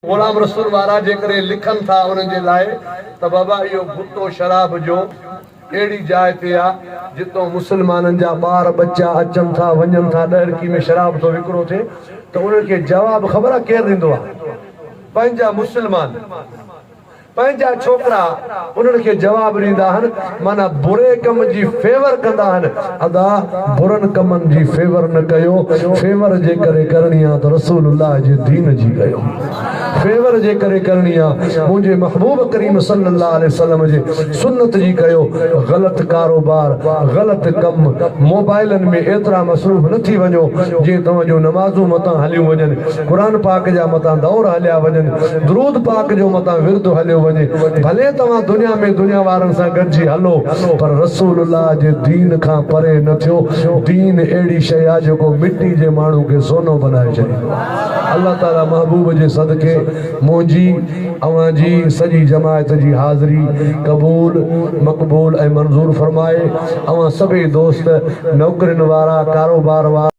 غلام رسول وارا جيڪڏهن لکن ٿا انهن جي لاء ته بابا اهو گتو شراب جو اهڙي جاء تي آ جتو مسلمانن جا ٻار ٻچا اچن ٿا وڃن ٿا ڏهرڪي ۾ شراب ٿو وڪرو ٿئي ته انهن کي جواب خبر آ ڪير ڏيندو آ پنهنجا مسلمان پنهنجا ڇوڪرا انهن کي جواب ڏيندا آهن معنيٰ بري ڪم جي فيور ڪندا آهن ادا برن ڪمن جي فيور نه ڪيو فيور جي ڪري ڪرڻي آ ته رسول الله جي دين جي ڪيو فيور جي ڪري ڪرڻي آ منهنجي محبوب ڪريم صلي الله عليه وسلم جي سنت جي ڪيو غلط ڪاروبار غلط ڪم موبائلن ۾ ايترا مصروف نه ٿي وڃو جيئن توهان جون نمازون متان هليون وڃن قرآن پاڪ جا متان دور هليا وڃن، درود پاڪ جو متان ورد هليو وڃي، ڀلي توهان دنيا ۾ دنيا وارن سان گڏجي هلو پر رسول الله جي دين کان پري نه ٿيو، دين اهڙي شيء آهي جيڪو مٽي جي ماڻهو کي سونو بنائي ڇڏيندو آهي. الله تعالي محبوب جي صدقي منهنجي، اوهان جي، سڄي جماعت جي حاضري قبول، مقبول ۽ منظور فرمائي. اوهان سڀئي دوست نوڪرين وارا، ڪاروبار وارا.